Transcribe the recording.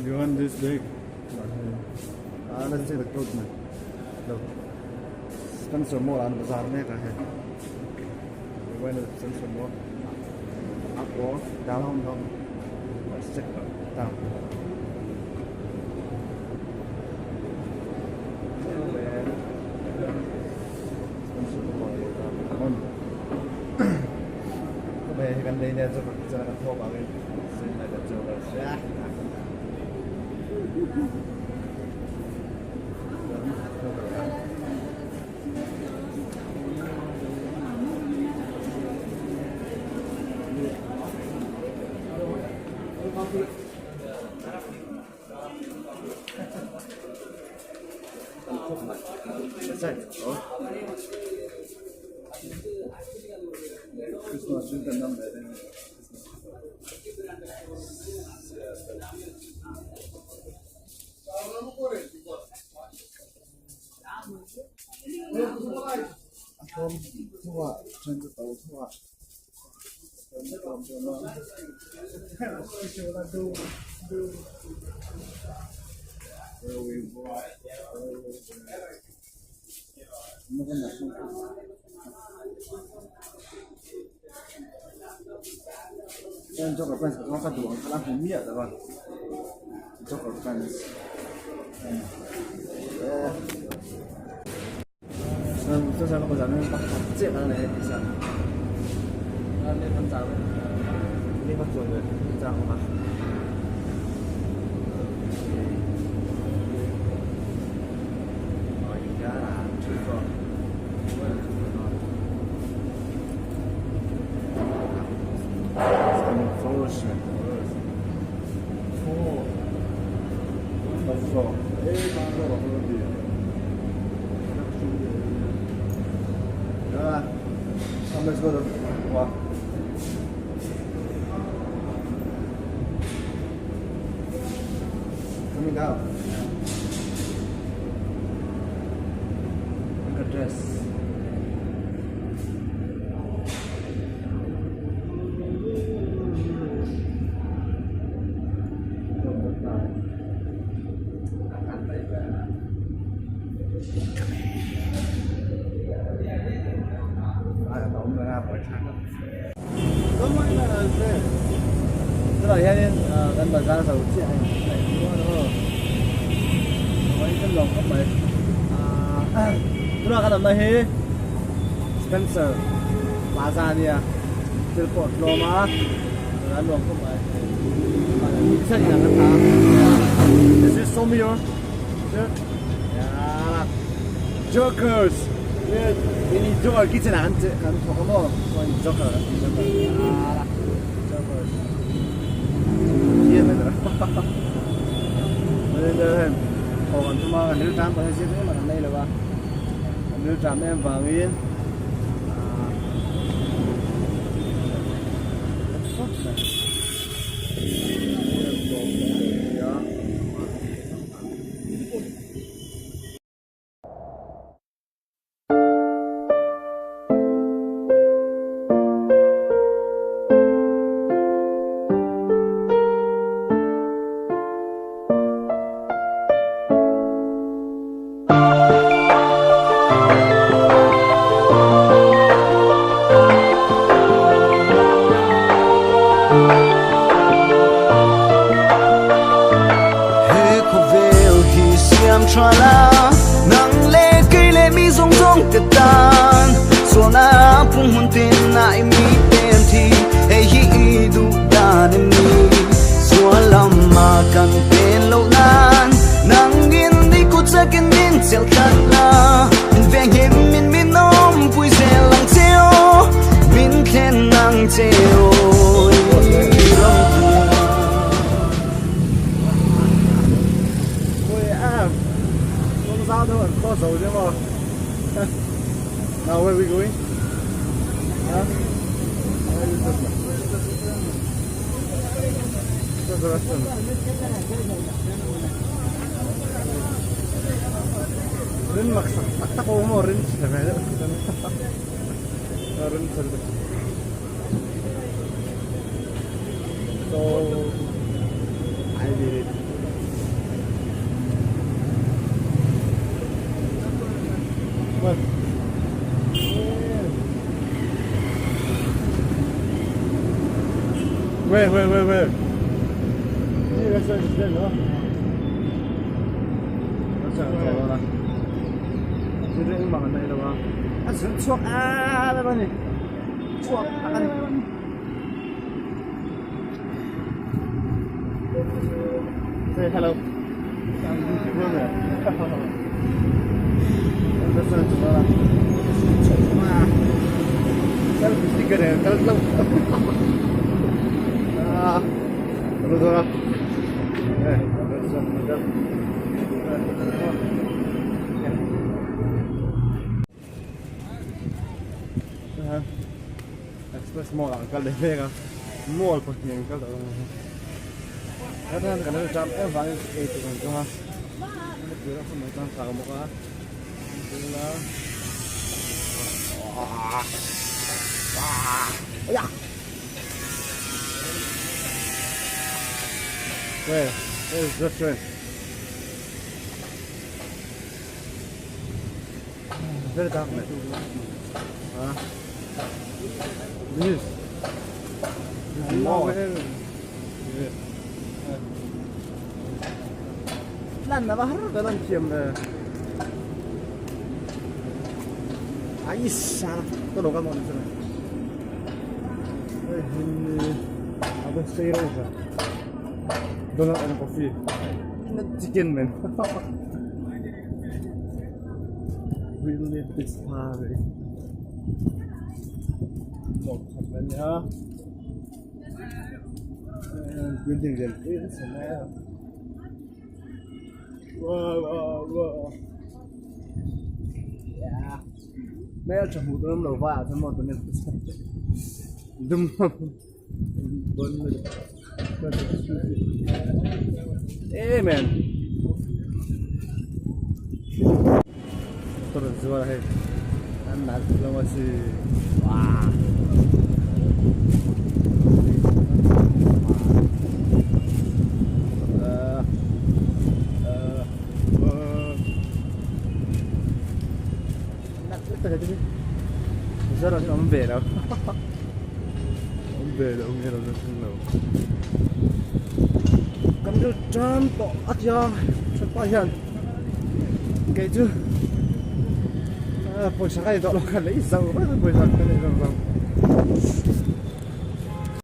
You want this bag? Ah, let's take the clothes man. Look. Spencer Mall an bazar mek a hei. We went to Spencer Mall. Up or down down. Let's check down. Spencer Mall on. Kan lei nen chu kan thawk angin sin lai kan chu kan hria. A tlawm hnuah ṭhen cu to hnuah tlawm Joker pants ka duh ang kha la hmu miah lo a joker pants Coming down. Look at this. Tunah hianin kan bazar zo chiah a ni kan lawm khawp mai tunah kan awmna hi Spencer Plaza a nia thil pawh a tlawm a an nuam khawp mai this is Somio Jokers ini Joker kitchen ah kan thawk a maw Joker kan ti Jokers thawk an tum a kan rilṭam pawh hi zir em a kan nei lo a kan rilṭam em vangin Now where are we going? Huh? Where is this one? This is the restaurant. Rin mak sak tak tak awm aw rin chhe ve deuh rin chhe deuh. So I did it. Where, where, where, where? Hey, restaurant is there, no? Say hello. Express Mall ah kal leh mek a mall pahnih an kal tawh a ni kan lo cham em vangin ei tur an zawng a changkang bawk a. Where? Where is the train? Very dark man. Huh? This. This. Lan na va har ve lan thiam ve. Ai sa to lo ka mon chu. Hei hin ni a va sei reuh ve. Donut and coffee. Not chicken man. We live this party. Một thật là nhá. Building lian pui an sa mai a. Hmel tha hmuh tur awm lo vai ah chuan maw tawnin dum em em motor an zuar a hei an nalh hlawm a si wah. Awm ve lo awm ve lo nge lo lo kan rilru tan tawh a tia thianpa hian kei chu pawisa ka nei tawh lo ka lei zo vek a pawisa ka nei zawng zawng.